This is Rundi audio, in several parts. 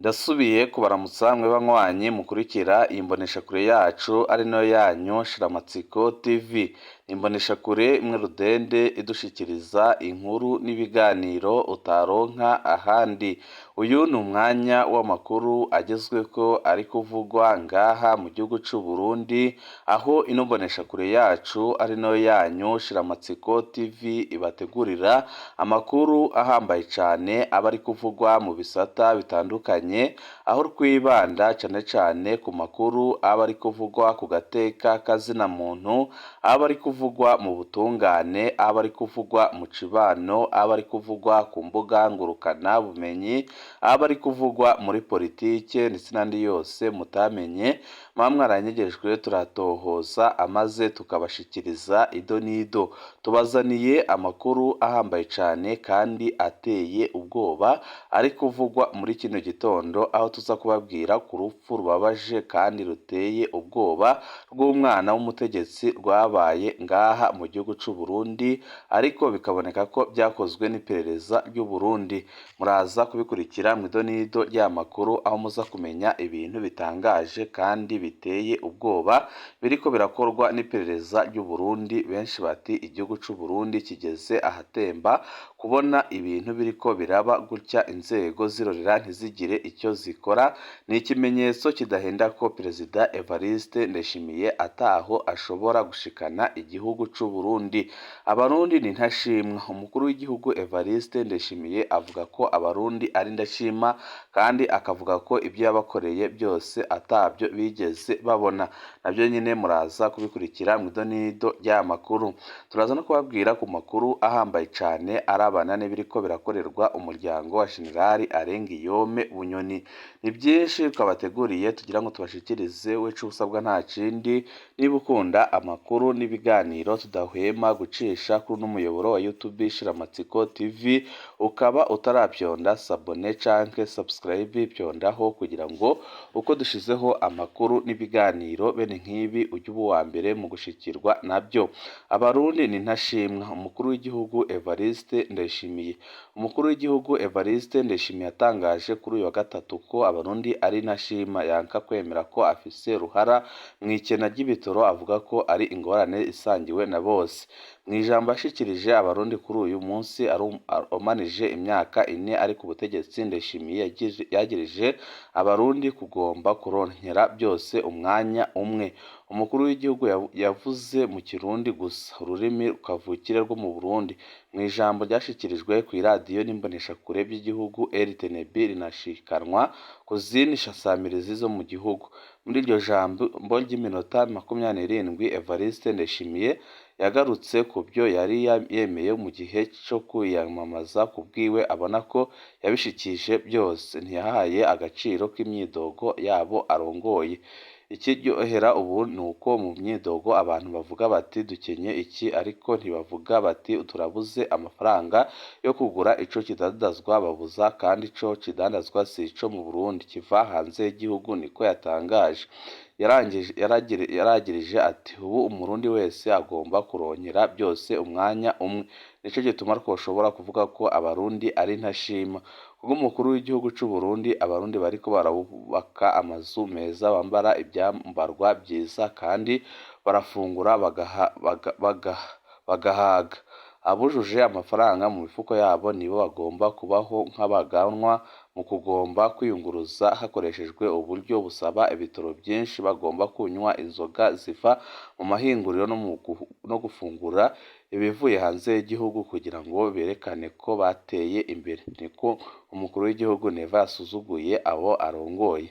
Ndasubiye kubaramutsa mwe banywanyi mukurikira iyi mboneshakure yacu ari nayo yanyu Shiramatsiko TV. Ni imboneshakure imwe rudende idushikiriza inkuru n'ibiganiro utaronka ahandi. Uyu ni umwanya w'amakuru agezweko ari kuvugwa ngaha mu gihugu c'u Burundi, aho ino mboneshakure yacu ari nayo yanyu Shiramatsiko TV ibategurira amakuru ahambaye cane aba ari kuvugwa mu bisata bitandukanye, aho twibanda cane cane ku makuru aba ari kuvugwa ku gateka kazina muntu, aba ari kuvugwa mu butungane, aba ari kuvugwa mu cibano, aba ari kuvugwa ku mbuga ngurukana bumenyi, aba ari kuvugwa muri politike ndetse n'andi yose mutamenye, muba mwaranyegejwe turatohoza amaze tukabashikiriza ido n'ido. Tubazaniye amakuru ahambaye cane kandi ateye ubwoba ari kuvugwa muri kino gitondo, aho tuza kubabwira ku rupfu rubabaje kandi ruteye ubwoba rw'umwana w'umutegetsi rwabaye ngaha mu gihugu c'u Burundi, ariko bikaboneka ko byakozwe n'iperereza ry'u Burundi. Muraza kubikurikira mw'ido n'ido ry'aya makuru, aho muza kumenya ibintu bitangaje kandi biteye ubwoba biriko birakorwa n'iperereza ry'u Burundi. Benshi bati igihugu c'u Burundi kigeze ahatemba, kubona ibintu biriko biraba gutya inzego zirorera ntizigire icyo zikora, ni ikimenyetso kidahenda ko Perezida Evariste Ndayishimiye ataho ashobora gushikana igihugu c'u Burundi. Abarundi ni ntashimwa. Umukuru w'igihugu Evariste Ndayishimiye avuga ko abarundi ari indashima kandi akavuga ko ibyo yabakoreye byose atabyo bigeze babona. Nabyo nyine muraza kubikurikira mw'ido n'ido ry'aya makuru. Turaza no kubabwira ku makuru ahambaye cane arabana n'ibiriko birakorerwa umuryango wa Jenerali Arengiyome Bunyoni. Ni byinshi twabateguriye tugira ngo tubashikirize, we ico usabwa nta kindi, niba ukunda amakuru n'ibiganiro tudahwema gucisha kuri uno muyoboro wa YouTube Shiramatsiko TV, ukaba utaravyonda s'abonner canke subscribe, vyondaho kugira ngo uko dushizeho amakuru n'ibiganiro bene nk'ibi ujye uba uwa mbere mu gushikirwa nabyo. Abarundi ni ntashimwa. Umukuru w'igihugu Evariste Ndayishimiye. Umukuru w'igihugu Evariste Ndayishimiye yatangaje kuri uyu wa gatatu ko abarundi ari ntashima, yanka kwemera ko afise uruhara mw'ikena ry'ibitoro, avuga ko ari ingorane isangiwe na bose. Mw'ijambo yashikirije abarundi kuri uyu munsi arumanije imyaka 4 ari ku butegetsi, Ndayishimiye yagirije abarundi kugomba kuronkera byose umwanya umwe. Umukuru w'igihugu yavuze mu Kirundi gusa, ururimi kavukire rwo mu Burundi. Mw'ijambo ryashikirijwe kw'iradiyo n'imboneshakure vy'igihugu RTNB rinashikanwa ku zindi nsamirizi zo mu gihugu. Muri iryo jambo ry'iminota 27, Evariste Ndayishimiye yagarutse ku vyo yari yemeye mu gihe co kwiyamamaza, kubwiwe abona ko yabishikije byose, ntiyahaye agaciro k'imyidogo yabo arongoye. Ikiryohera ubu nuko mu myidogo abantu bavuga bati dukenye iki, ariko ntibavuga bati turabuze amafaranga yo kugura ico kidandazwa babuza, kandi ico kidandazwa si ico mu Burundi kiva hanze y'igihugu, niko yatangaje. Yaragirije ati ubu umurundi wese agomba kuronkera byose umwanya umwe, nico gituma twoshobora kuvuga ko abarundi ari ntashima. Kubw'umukuru w'igihugu c'u Burundi, abarundi bariko barubaka amazu meza, bambara ivyambarwa vyiza kandi barafungura bagahaga. Abujuje amafaranga mu mifuko yabo nibo bagomba kubaho nk'abaganwa mu kugomba kwiyunguruza hakoreshejwe uburyo busaba ibitoro vyinshi, bagomba kunywa inzoga ziva mu mahinguriro no gufungura ibivuye hanze y'igihugu kugira ngo berekane ko bateye imbere. Niko umukuru w'igihugu Neva yasuzuguye abo arongoye.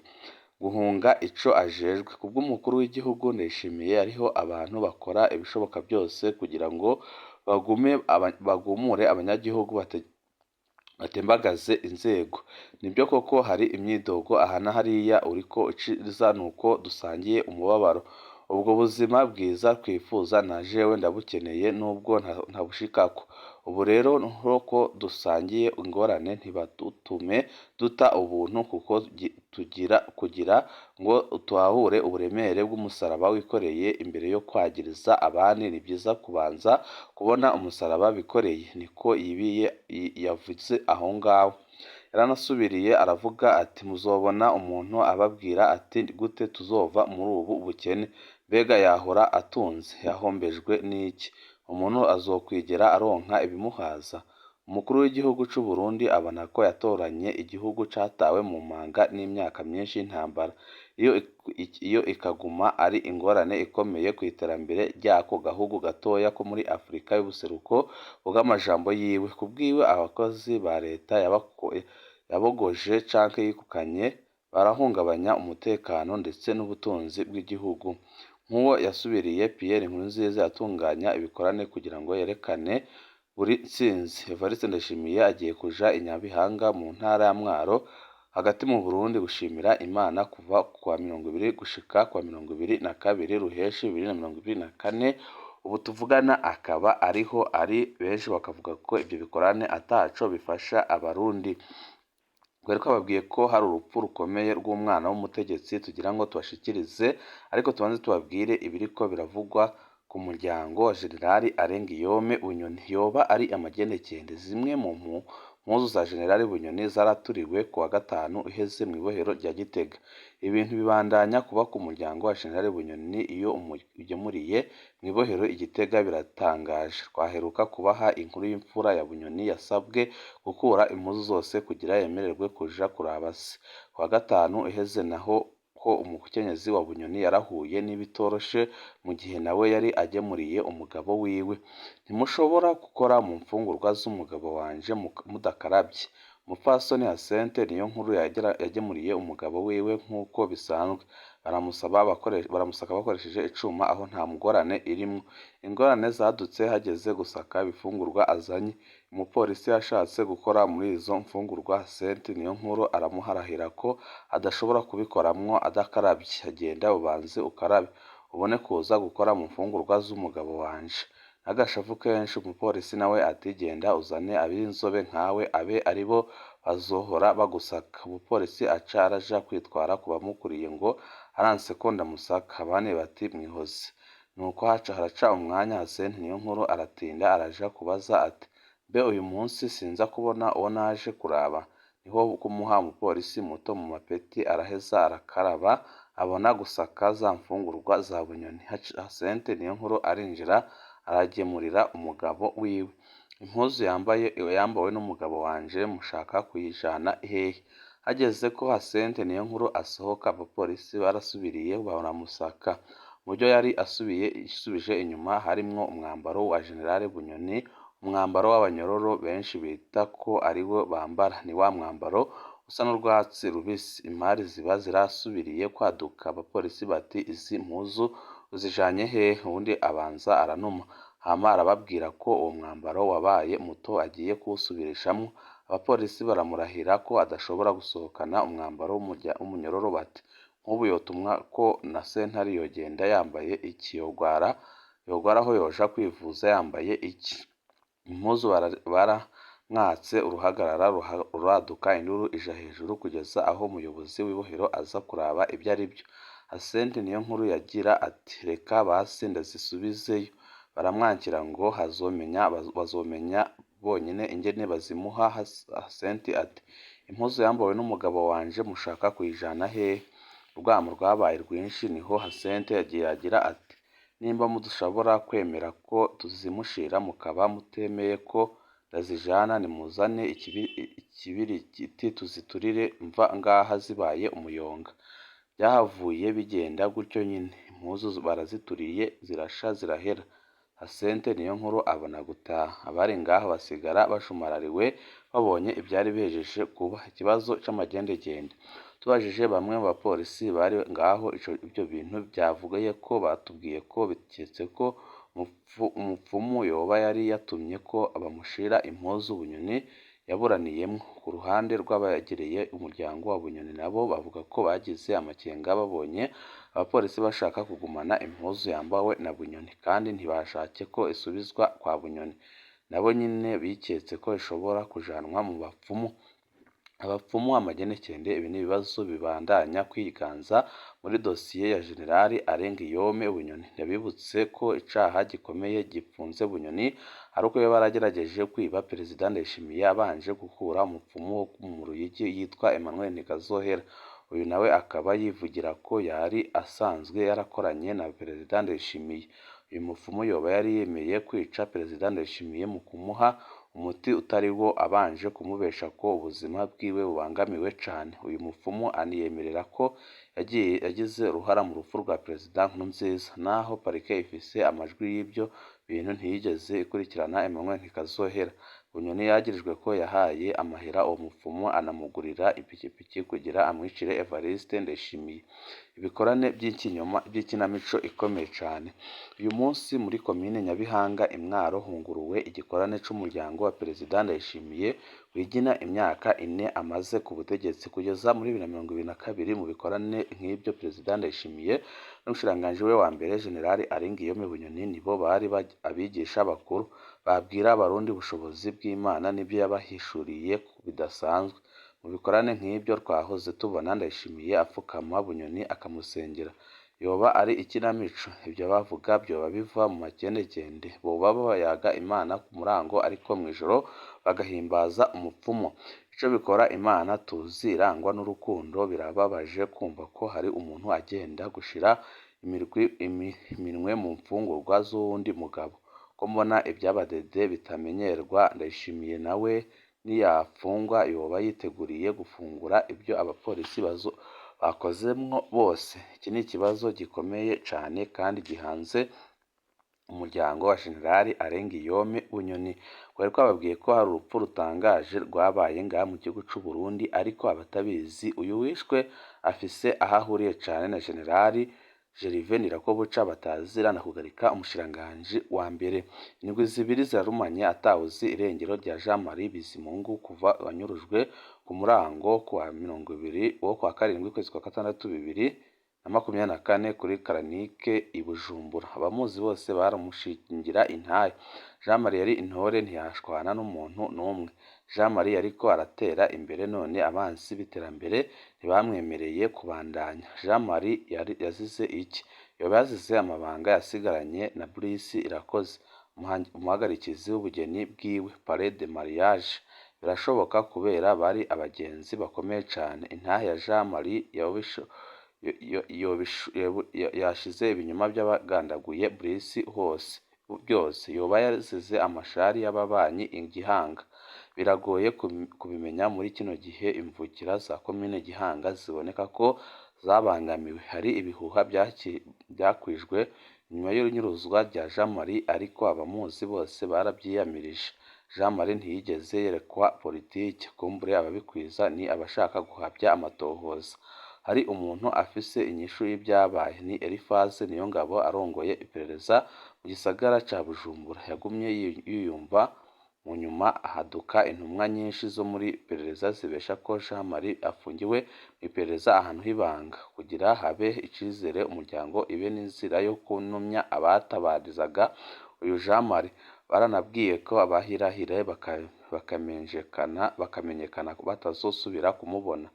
Guhunga ico ajejwe. Kubw'umukuru w'igihugu Ndayishimiye, hariho abantu bakora ibishoboka byose kugira ngo bagumure abanyagihugu batembagaze inzego. Nibyo koko hari imyidogo aha na hariya, uriko iciza nuko dusangiye umubabaro. Ubwo buzima bwiza twifuza na jewe ndabukeneye nubwo ntabushikako. Ubu rero nko dusangiye ingorane ntibadutume duta ubuntu, kuko tugira kugira ngo tutahure uburemere bw'umusaraba wikoreye. Imbere yo kwagiriza abandi ni byiza kubanza kubona umusaraba bikoreye, niko yibiye yavuze aho ngaho. Yaranasubiriye aravuga ati muzobona umuntu ababwira ati gute tuzova muri ubu bukene, mbega yahora atunze, yahombejwe n'iki? Umuntu azokwigera aronka ibimuhaza? Umukuru w'igihugu c'u Burundi abona ko yatoranye igihugu catawe mu manga n'imyaka myinshi y'intambara, iyo ikaguma ari ingorane ikomeye kw'iterambere ry'ako gahugu gatoya ko muri Afrika y'ubuseruko kubw'amajambo yiwe. Kubwiwe abakozi ba leta yabogoje canke yikukanye barahungabanya umutekano ndetse n'ubutunzi bw'igihugu. Nk'uwo yasubiriye Pierre Nkurunziza yatunganya ibikorane kugira ngo yerekane buri ntsinzi. Evariste Ndayishimiye agiye kuja i Nyabihanga mu ntara ya Mwaro hagati mu Burundi gushimira Imana kuva kuwa 20 gushika kuwa 22 Ruheshi 2024. Ubu tuvugana akaba ariho ari, benshi bakavuga ko ivyo bikorane ataco bifasha Abarundi. Twari twababwiye ko hari urupfu rukomeye rw'umwana w'umutegetsi tugira ngo tubashikirize, ariko tubanze tubabwire ibiriko biravugwa ku muryango wa Generali Alain Guillaume Bunyoni. Yoba ari amagendekende? Zimwe mu mpuzu za Generali Bunyoni zaraturiwe kuwa gatanu uheze mw'ibohero rya Gitega. Ibintu bibandanya kuba ku muryango wa Generali Bunyoni iyo umugemuriye mw'ibohero i Gitega biratangaje. Twaheruka kubaha inkuru y'imfura ya Bunyoni yasabwe gukura impuzu zose kugira yemererwe kuja kuraba se. Kuwa gatanu uheze naho ko umukenyezi wa Bunyoni yarahuye n'ibitoroshe mu gihe nawe yari agemuriye umugabo wiwe. Ntimushobora gukora mu mfungurwa z'umugabo wanje mudakaravye. Umupfasoni Hyacinthe Niyonkuru yagemuriye umugabo wiwe nk'uko bisanzwe, baramusaka bakoresheje icuma aho nta ngorane irimwo. Ingorane zadutse hageze gusaka ibifungurwa azanye. Umupolisi yashatse gukora muri izo mfungurwa, Hyacinthe Niyonkuru aramuharahira ko adashobora kubikoramwo adakaravye. Genda ubanze ukarabe, ubone kuza gukora mu mfungurwa z'umugabo wanje. N'agashavu kenshi umupolisi nawe ati genda uzane ab'inzobe nkawe abe aribo bazohora bagusaka. Umupolisi aca araja kwitwara ku bamukuriye ngo aranse ko ndamusaka. Abandi bati mwihoze. Nuko haca haraca umwanya Hyacinthe Niyonkuru aratinda araja kubaza ati mbe uyu munsi sinza kubona uwo naje kuraba? Niho kumuha umupolisi muto mu mapeti araheza arakaraba abona gusaka za mfungurwa za Bunyoni. Hyacinthe Niyonkuru arinjira aragemurira umugabo wiwe. Impuzu yambawe n'umugabo wanje mushaka kuyijana hehe? Hageze ko Hyacinthe Niyonkuru asohoka abapolisi barasubiriye baramusaka. Muvyo yari asubije inyuma harimwo umwambaro wa Generali Bunyoni, umwambaro w'abanyororo benshi bita ko ariwo bambara. Ni wa mwambaro usa n'urwatsi rubisi. Impari ziba zirasubiriye kwaduka. Abapolisi bati izi mpuzu uzijanye hehe? Uwundi abanza aranuma, hama arababwira ko uwo mwambaro wabaye muto agiye kuwusubirishamwo. Abapolisi baramurahira ko adashobora gusohokana umwambaro w'umunyororo bati nk'ubu yotumwa ko na sentare yogenda yambaye iki? Yogwara aho yoja kwivuza yambaye iki? Impuzu baramwatse uruhagarara ruraduka, induru ija hejuru kugeza aho umuyobozi w'ibohero aza kuraba ivyo arivyo. Hyacinthe Niyonkuru yagira ati reka basi ndazisubizeyo. Baramwankira ngo bazomenya bonyene ingene bazimuha. Hyacinthe ati impuzu yambawe n'umugabo wanje mushaka kuyijana hehe? Urwamo rwabaye rwinshi niho Hyacinthe yagira ati nimba mudashobora kwemera ko tuzimushira mukaba mutemeye ko ndazijana, nimuzane ikibiriti tuziturire mva ngaha zibaye umuyonga. Vyahavuye bigenda gutyo nyene, impuzu barazituriye zirasha zirahera. Hyacinthe Niyonkuru abona gutaha. Abari ngaho basigara bashumarariwe babonye ivyari bihejeje kuba. Ikibazo c'amagendegende. Tubajije bamwe mu bapolisi bari ngaho ico ivyo bintu vyavugiyeko, batubwiye ko biketse ko umupfumu yoba yari yatumye ko bamushira impuzu Bunyoni yaburaniyemwo. Ku ruhande rw'abegereye umuryango wa Bunyoni nabo bavuga ko bagize amakenga babonye abapolisi bashaka kugumana impuzu yambawe na Bunyoni kandi ntibashake ko isubizwa kwa Bunyoni. Nabo nyene biketse ko ishobora kujanwa mu bapfumu. Abapfumu, amagenekende, ibi ni ibibazo bibandanya kwiganza muri dosiye ya Generali Alain Guillaume Bunyoni. Ndabibutse ko icaha gikomeye gipfunze Bunyoni ari uko yoba yaragerageje kwiba Perezida Ndayishimiye abanje gukura umupfumu wo mu Ruyigi yitwa Emmanuel Ntikazohera. Uyu nawe akaba yivugira ko yari asanzwe yarakoranye na Perezida Ndayishimiye. Uyu mupfumu yoba yari yemeye kwica Perezida Ndayishimiye mu kumuha umuti utari wo abanje kumubesha ko ubuzima bwiwe bubangamiwe cane. Uyu mupfumu aniyemerera ko yagiye yagize uruhara mu rupfu rwa Perezida Nkurunziza. Naho parike ifise amajwi y'ibyo bintu ntiyigeze ikurikirana Emmanuel Ntikazohera. Bunyoni yagirijwe ko yahaye amahera uwo mupfumu anamugurira ipikipiki kugira amwicire Evariste Ndayishimiye. Ibikorane by'ikinyoma by'ikinamico ikomeye cane. Uyu munsi muri komine Nyabihanga i Mwaro hunguruwe igikorane c'umuryango wa Perezida Ndayishimiye wigina imyaka 4 amaze ku butegetsi kugeza muri 2022. Mu bikorane nk'ibyo Perezida Ndayishimiye n'umushikiranganji we wa mbere General Alain Guillaume Bunyoni nibo bari abigisha bakuru babwira Abarundi ubushobozi bw'Imana n'ibyo yabahishuriye bidasanzwe. Mu bikorane nk'ibyo twahoze tubona Ndayishimiye apfukama Bunyoni akamusengera. Yoba ari ikinamico? Ibyo bavuga byoba biva mu makenekende? Boba bayaga Imana ku murango ariko mw'ijoro bagahimbaza umupfumu. Ico bikora Imana tuzi irangwa n'urukundo, birababaje kumva ko hari umuntu agenda gushira iminwe mu mfungurwa z'uwundi mugabo. Ko mbona ivy'abadede bitamenyerwa, Ndayishimiye nawe niyafungwa yoba yiteguriye gufungura ibyo abapolisi bakozemwo bose? Iki ni ikibazo gikomeye cane kandi gihanze umuryango wa General Alain Guillaume Bunyoni. Twari twababwiye ko hari urupfu rutangaje rwabaye ngaha mu gihugu c'u Burundi, ariko abatabizi uyu wishwe afise aho ahuriye cane na General Gervais Ndirakobuca batazira na kugarika umushikiranganji wa mbere. Indwi 2 zirarumanye atawuzi irengero rya Jean Marie Bizimungu kuva wanyurujwe ku murango kuwa 20 wo kwa karindwi ukwezi kwa gatandatu 2024 kuri Karanike i Bujumbura. Abamuzi bose baramushingira intahe. Jean Marie yari intore ntiyashwana n'umuntu n'umwe. Jean Marie yariko aratera imbere none abansi b'iterambere ntibamwemereye kubandanya. Jean Marie yari yazize iki? Yoba yazize amabanga yasigaranye na Brice Irakoze, umuhagarikizi w'ubugeni bwiwe, Palais de Mariage. Birashoboka kubera bari abagenzi bakomeye cane. Intahe ya Jean Marie yashize ibinyoma by'abagandaguye Brice hose byose. Yoba yazize amashari y'ababanyi i Gihanga. Biragoye kubimenya muri kino gihe imvukira za komine Gihanga ziboneka ko zabangamiwe. Hari ibihuha byakwijwe nyuma y'inyuruzwa rya Jean Marie ariko abamuzi bose barabyiyamirije. Jean Marie ntiyigeze yerekwa politike, kumbure ababikwiza ni abashaka guhabya amatohoza. Hari umuntu afise inyishu y'ibyabaye, ni Eliphaz Niyongabo arongoye iperereza mu gisagara ca Bujumbura. Yagumye yiyumva, mu nyuma haduka intumwa nyinshi zo muri perereza zibesha ko Jean Marie afungiwe mw'iperereza ahantu h'ibanga kugira habe icizere umuryango ibe n'inzira yo kunumya abatabarizaga uyu Jean Marie. Baranabwiye ko abahirahira bakamenyekana batazosubira kumubona.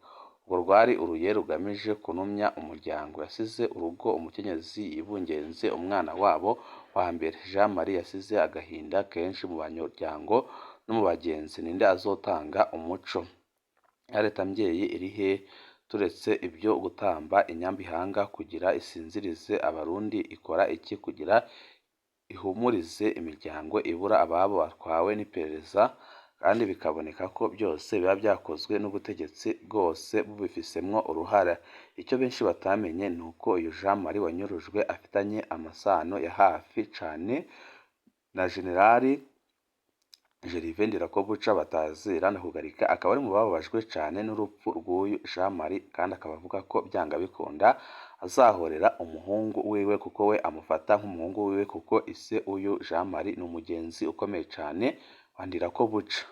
Urwo rwari uruye rugamije kunumya umuryango. Yasize urugo, umukenyezi yibungenze umwana wabo wa mbere. Jean Marie yasize agahinda kenshi mu banyamuryango no mu bagenzi. Ninde azotanga umuco? Ya leta mvyeyi iri he? Turetse ibyo gutamba inyambihanga kugira isinzirize Abarundi, ikora iki kugira ihumurize imiryango ibura ababo batwawe n'iperereza, kandi bikaboneka ko byose biba byakozwe n'ubutegetsi bwose bubifisemwo uruhara? Icyo benshi batamenye ni uko uyu Jean Marie wanyurujwe afitanye amasano ya hafi cane na Generali Gervais Ndirakobuca batazira Ndakugarika, akaba ari mu bababajwe cane n'urupfu rw'uyu Jean Marie, kandi akaba avuga ko byanga bikunda azahorera umuhungu wiwe kuko we amufata nk'umuhungu wiwe, kuko ise uyu Jean Marie ni umugenzi ukomeye cane wa Ndirakobuca.